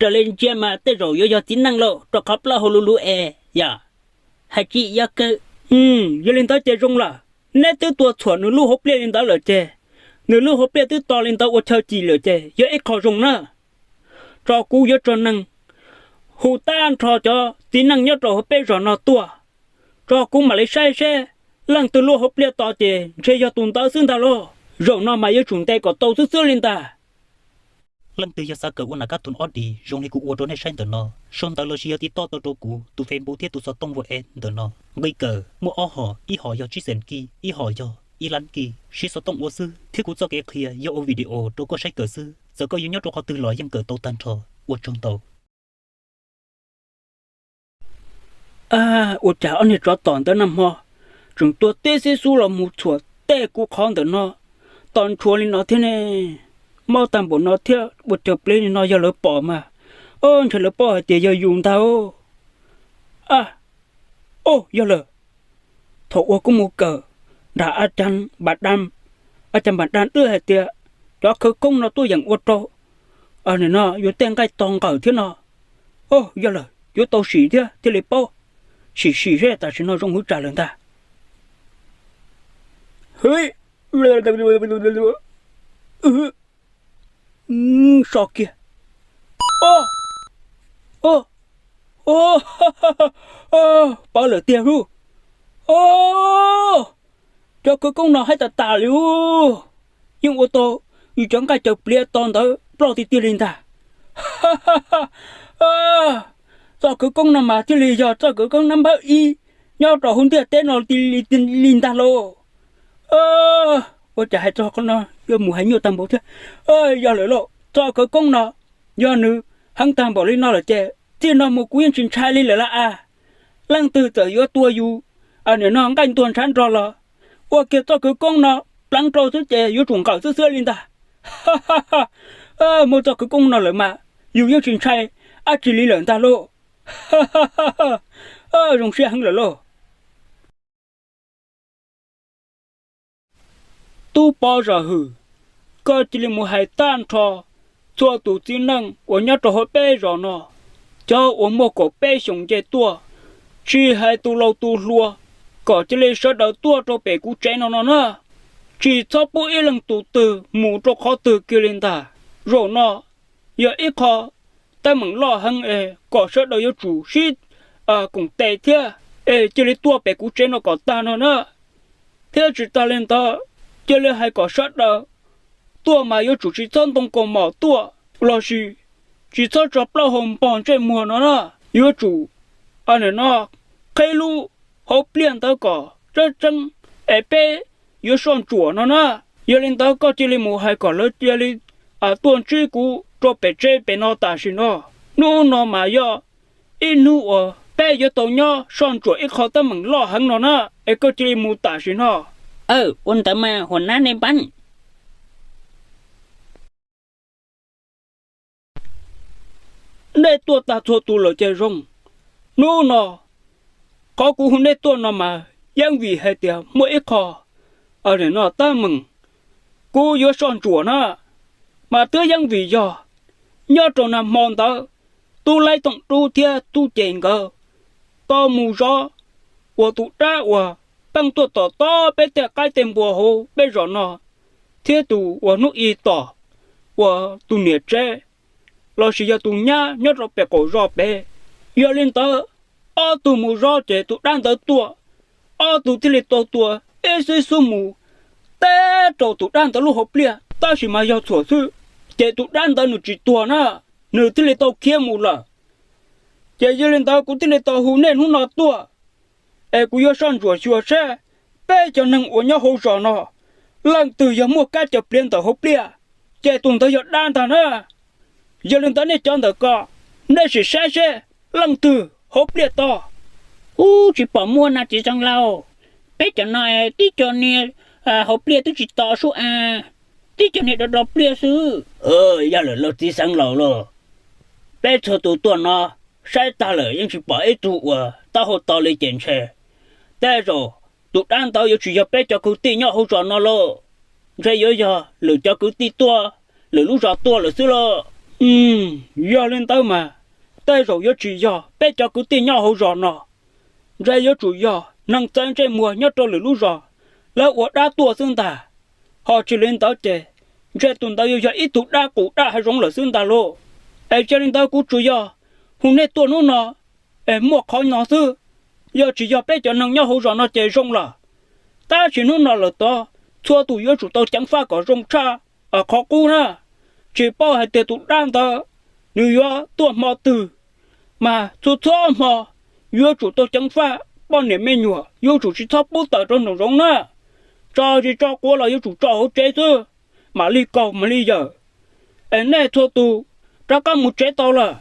Raws li ntsia mas tej zaum yuav yog txiv neej lauj, rau qhov plaub hau luv luv es yog hais tsis yog kawg. Yog li ntawd ces zoo lawm, neb twb tua txhuam nws lub hauv pliaj li ntawd lawm ces, nws lub hauv pliaj twb to li ntawd ua chaw cim lawm ces yog ib qho zoo na. Tso kuv yuav tso neeg hu tag nrho cov txiv neej nyob rau hauv peb zos no tuaj, tso kuv mam li saib seb leej twg lub hauv pliaj to ces ntshe yog tus ntawd xwb ntag lauj. Zaum no mas yuav tsum ntes kom tau xwb xwb li ntag. Leej twg yog xav kawm ua nas kab thum ob dis zoo li kuv ua rau nej saib ntawm no, sau ntawv los sis yog tiv toj tau rau kuv tus Facebook thiab tus xov tooj ua e ntawm no. Nqi kawm muaj ob hom, ib hom yog tsib xees kij, ib hom yog ib lab kij. Siv xov tooj ua xwb thiab kuv txoj kev qhia yog ua video rau koj saib kawm xwb, txawm koj yuav nyob rau qhov twg los yeej kawm tau tag nrho. Ua tsaug ntau. Ua cas ob niag tsov tom ntawd nag hmo tseem tua tib xib xub los mus txhuam tej kuv qhov ntawm no, tos ntshuav li no thiab ne? Mob tag npaum no thiab ua caws pliav li no yog lawv pom mas, o ntshe lawv paub hais tias yog yus ntag. O, yog lawm. Thaum uas kuv mus kawm nram a, a cas npam da twb hais tias cov khawv koob no tuaj yeem ua rau no yus tej nqaij to nqawm thiab no. O, yog lawm, yuav tau sim thiab thiaj li paub. Sim sim seb tam sim no zoo hwv tsam lawm ntag. So kiag. Pawv lawm tiag lauj. Cov khawv koob no haib tas tas li ub. Yeej ua tau yus cov nqaij caws pliav to ntawd ploj tiag tiag li ntag. Txoj khawv koob no mas thiaj li yog txoj khawv koob nab npawb ib nyob rau hauv ntiaj teb no li ntag lauj. Ua cas hais txog qhov no yuav mus hais nyuaj tag npaum thiab. Yog lawm lauj, txoj khawv koob no yog nws heev tag npaum li no lawm ces txij no mus kuv yeej tsis ntshai li lawm lauj as. Leej twg txawm yuav tua yus, nim no nqaij ntuag ntshav nrog los, ua kiag txoj khawv koob no pleev rau xwb ces yuav tsum nqawm xwb xwb li ntag. Muaj txoj khawv koob no lawm mas yus yeej tsis ntshai dab tsi li lawm ntag lauj. Zoo siab heev lawm lauj. Tub Pov Zam Hwm, koj cia li mus hais tag nrho txhua tus txiv neej uas nyob rau hauv peb zos no, cov uas muaj kaum peb xyoos nce tuaj, tsis hais tus laus tus hluas, kom cia li sawv daws tuaj rau pem kuv tsev no no na. Tsis txhob pub ib leej tus twg mus rau qhov twg kiag li ntag. Zaum no yog ib qho teeb meem loj heev es kom sawv daws yuav tsum sib koom tes thiab es cia li tuaj pem kuv tsev no kom tag no na. Thiab tsis tas li ntawd, cia li hais kom sawv daws tuaj mas yuav tsum tsis txhob ntoo kaus mom tuaj lossis tsis txhob tso plaub hau npog ntsej muag no na. Yuav tsum, nim no, qhib lub hauv pliaj ntawd kom tseeb tseeb es peb yuav soj ntsuam no na. Yog li ntawd koj cia li mus hais kom lawv cia li tuaj ntsib kuv rau pem tsev pem no tam sim no. Hnub no mas yog ib hnub uas peb yuav tau nyob soj ntsuam ib qho teeb meem loj heev no na, es koj cia li mus tam sim no. Aw, ua ntawd mas huam nab nej npab. Nej tuaj tag txhua tus lawm ces zoo. Hnub no, qhov kuv hu nej tuaj no mas yeej vim hais tias muaj ib qho, nim no teeb meem kuv yuav soj ntsuam na, mas twb yeej vim yog nyob rau nag hmo ntawd, Tub Laib Tooj Dub thiab Tub Ces nkawd tau mus zov uas tus dab uas pheej tuaj tom tob peb tej qaib tej npua hauv peb zos no, thiab tus uas hnub i tom uas tus niam tsev lossis yog tus nyab nyob rau pem qaum zos pem. Yog li ntawd, ob tug mus zov ces tus dab ntawd tuaj, ob tug thiaj li tau tua ib xib xub mus teb rau tus dab ntawd lub hauv pliaj, tab sis mas yog txhuam xwb, ces tus dab ntawd nws tsis tuag na, nws thiaj li tau khiav mus lawm. Ces yog li ntawd kuv thiaj li tau hu nej hnub no tuaj, es kuv yuav soj ntsuam xyuas seb peb cov neeg uas nyob hauv zos no, leej twg yog muaj kab caws pliav ntawm hauv pliaj, ces tus ntawd yog dab ntag na. Yog li ntawd nej cov ntawm ko, nej sim saib seb leej twg hauv pliaj to. Ub, tsis pom muaj na txiv xeev laus. Peb cov no tib co niag hauv pliaj twb tsis to sub a, tib co niag do do pliaj xwb. Yog lawm lauj txiv xeev laus lauj, peb txhua tus tuaj no saib tag lawm yeej tsis pom ib tug uas taub hau to li ces ntshe tej zaum tus dab ntawd yuav tsis yog peb cov kwv tij nyob hauv zos no lauj, ntshe yuav yog lwm cov kwv tij tuaj lwm lub zos tuaj lawm xwb lauj. Yog li ntawd mas tej zaum yuav tsis yog peb cov kwv tij nyob hauv zos no, ntshe yuav tsum yog neeg txawv ntsej muag nyob rau lwm lub zos, lawv ua dab tuaj xwb ntag. Ho tsis li ntawd ces ntshe tus ntawd yuav yog ib tug dab qus dab hav zoov lawm xwb ntag lauj. Es yog li ntawd kuv tsuas yog hu nej tuaj hnub no es muaj qhov no xwb. Yog tsis yog peb cov neeg nyob hauv zos no ces zoo lawm, tab sis hnub no lawm tod txhua tus yuav tsum tau ceev faj kom zoo tshaj qhov qub na. Tsis paub hais tias tus dab ntawd nws yuav tuaj hmo twg, mas txhua txhua hmo yuav tsum tau ceev faj poj niam me nyuam, yuav tsum tsis txhob pub tawm rau nraum zoov na. Tso tsis tso quav los yuav tsum tso hauv tsev xwb, mam li kaug mam li yawm. Es nej txhua tus rov qab mus tsev tau lawm.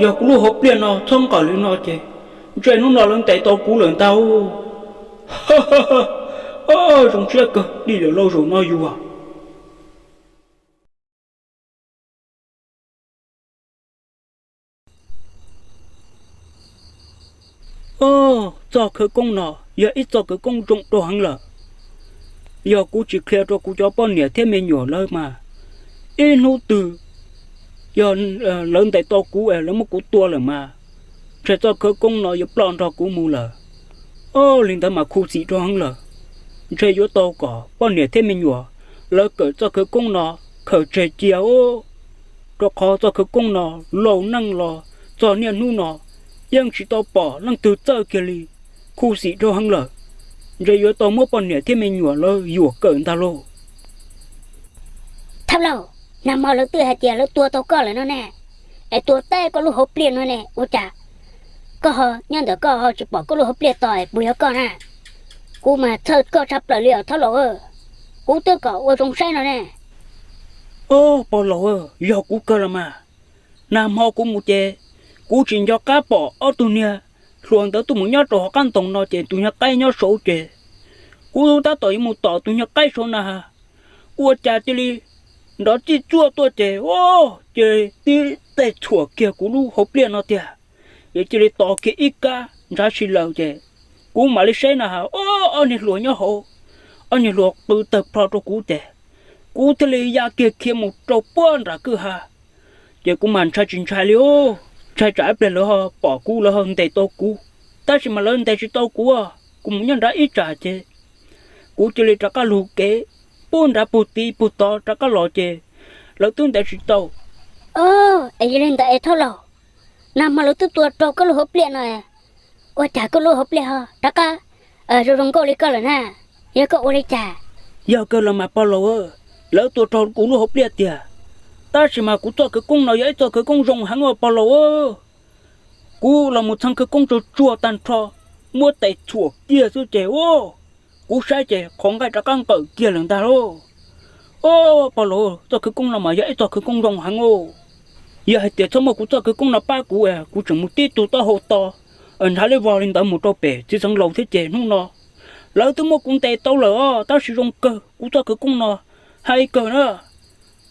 Yog kuv lub hauv pliaj no txhob nqawm li no ces ntshe hnub no lawv ntes tau kuv lawm ntag. Zoo siab kawg li lawm lauj zaum no yus. Txoj khawv koob no yog ib txoj khawv koob zoo dua heev lawm. Yog kuv tsis qhia rau kuv cov poj niam thiab me nyuam lawv mas, ib hnub twg yog lawv ntes tau kuv es lawv muab kuv tua lawm mas, ntshe txoj khawv koob no yuav ploj nrog kuv mus lawm. Li ntawd mas khuv xim dua heev lawm. Ntshe yuav tau kom poj niam thiab me nyuam lawv kawm txoj khawv koob no khaws tseg cia os, rau qhov txoj khawv koob no laus neej los txog niaj hnub no yeej tsis tau pom leej twg txawj kiag li. Khuv xim dua heev lawm. Ntshe yuav tau muab poj niam thiab me nyuam lawv yuam kawm ntag lauj. Thab laug, nag hmo lawv twb hais tias lawv tua tau koj lawm no ne, es tua teb koj lub hauv pliaj no ne, ua cas koj ho nyob ntawm koj ho tsis pom koj lub hauv pliaj to es puas yog koj na? Kuv mas txhawj koj tshaj plaws li os thab laug. Kuv twb kom ua zoo saib no ne. Pog laus, yog kuv kawg los mas. Nag hmo kuv mus ces kuv tsis nco qab pom ob tug niag hluas ntawd tuaj mus nyob rau hauv qab ntoo no ces tus niag qaib nyob saud ces kuv tab tom yuav mus tom tus niag qaib saud na, ua cas cia li nrov txij tsuaj tuaj ces, ces tib tej txhuam kiag kuv lub hauv pliaj no tiag. Ces cia li tos kiag ib kab ntshav si lawm ces kuv mam li saib na has, ob niag hluas nyob hauv, ob niag hluas qw tawg plho rau kuv ces kuv thiaj li ya kiag khiav mus rau puag nram kwj ha. Ces kuv mas ntshai tsis ntshai li os, ntshai tsam ib pliag lawv ho pom kuv lawv ho ntes tau kuv, tab sis mas lawv ntes tsis tau kuv, kuv mus nyob nrad ib tsam ces kuv cia li rov qab lug kev puag nrad puag tid puag tod rov qab los ces lawv twb ntes tsis tau. Es yog li ntawd es thab laug, nag hmo lawv twb tua rau koj lub hauv pliaj no, ua cas koj lub hauv pliaj ho rov qab zoo zoo nkauj li koj lawm na? Yog koj ua li cas? Yog kawg los mas pog laus, lawv tua rau kuv lub hauv pliaj tiag, tab sis mas kuv txoj khawv koob no yog ib txoj khawv koob zoo heev os pog laus. Kuv los mus txheev khawv koob tsuag tsuag tag nrho, muab tes txhuam kiag xwb ces kuv saib ces qhov nqaij rov qab nqawm kiag lawm ntag lauj. Pog laus, txoj khawv koob no mas yog ib txoj khawv koob zoo heev os. Yog hais tias txhob muaj kuv txoj khawv koob no pab kuv, kuv tseem mus tib tug taub hau to ntshav li vog li ntawd mus rau pem txiv xeev laus thiab ces hnub no lawv twb muab kuv ntes tau lawm os, tab sis zoo kawg kuv txoj khawv koob no hais kawg na,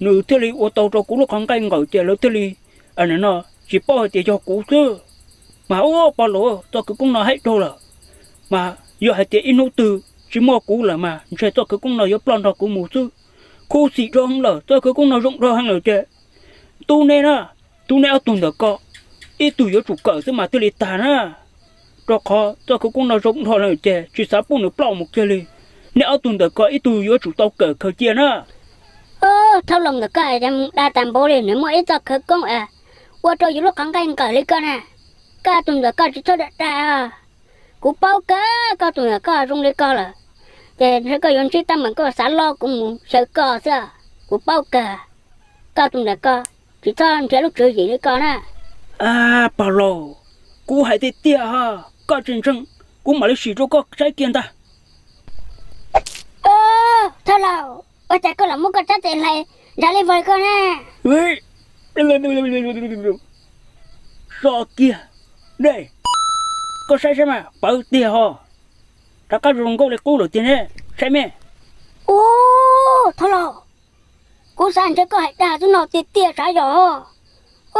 nws thiaj li ua tau rau kuv lub qhov nqaij nqawm ces lawv thiaj li no tsis paub hais tias yog kuv xwb. Mas ua pog laus, txoj khawv koob no haib dhau lawm, mas yog hais tias ib hnub twg tsis muaj kuv lawm mas ntshe txoj khawv koob no yuav ploj nrog kuv mus xwb. Khuv xim dhau heev lawm, txoj khawv koob no zoo dhau heev lawm ces tub neb na, tub neb ob tug ntawm ko, ib tug yuav tsum kawm xwb mas thiaj li tag na, rau qhov txoj khawv koob no zoo dhau lawm ces tsis xav pub nws ploj mus kiag li. Neb ob tug ntawm ko ib tug yuav tsum tau kawm khaws cia na. Thaub Loos ntawm koj mus da tas npaum li nws muaj ib txoj khawv koob ua rau yus lub qhov nqaij nqawm li koj na. Koj tus ntawm koj tsis txhob da da. Kuv paub kawg koj tus ntawm koj zoo li koj lawm, ces ntshe koj yuav ntsib teeb meem koj xav loj kuv mus xyaw koj xwb. Kuv paub kawg koj tus ntawm koj tsis txhob nrhiav lub tswv yim li koj na. Pog laus, kuv hais tiag tiag, koj tsis ntseeg kuv mam li sim rau koj saib kiag ntag. Thaub Loos, ua cas koj los muab koj tsab tes hlais nrad li vog li koj na? So kiag, koj saib saib mas pawv tiag ho, rov qab zoo nkauj li qub lawm tiag ne, saib me. Ub, Thaub Laus, kuv xav ntshe koj hais dag xwb no tiag tiag sav yog.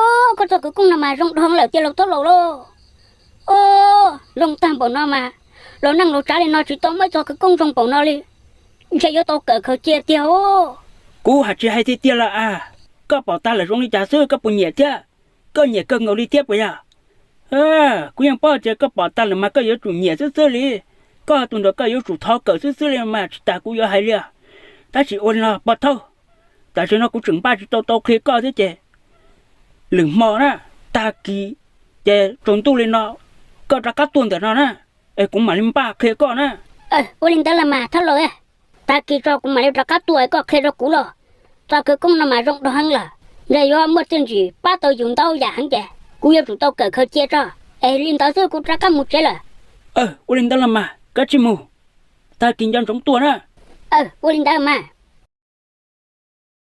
Ub, koj txoj khawv koob no mas zoo dhau lawm tiag lauj Thaub Laus lauj. Ub, zoo tag npaum no mas, laus neej laus tsav li no tsis tau muaj ib txoj khawv koob zoo npaum no li. Ntshe yuav tau kawm khaws cia tiag os. Kuv hais tsis hais tiag tiag lawm as. Koj pom tag lawm zoo li cas xwb, koj puas nyiam thiab? Koj nyiam kawg nkaus li thiab puas yog? Kuv yeej paub tias koj pom tag lawm mas koj yuav tsum nyiam xwb xwb li. Koj tus nraud koj yuav tsum thov kawm xwb xwb li mas tsis tas kuv yuav hais li os. Tab sis ua li no pog thauj, tam sim no kuv tseem npaj tsis tau tau qhia koj thiab ces lwm hmo na, tag kis ces tsaus ntuj li no koj rov qab tuaj ntawm no na, es kuv mam li npaj qhia koj na. Ua li ntawd los mas thauj laus, tag kis tso kuv mam li rov qab tuaj es koj qhia rau kuv los. Txoj khawv koob no mas zoo dog heev lawm, ntshe yuav muaj txiaj ntsig pab tau yus ntau yam heev ces kuv yuav tsum tau kawm khaws cia tso, es li ntawd xwb kuv rov qab mus tsev lawm. Ua li ntawd los mas koj cia li mus, tag kis nco ntsoov tuaj na. Ua li ntawd mas.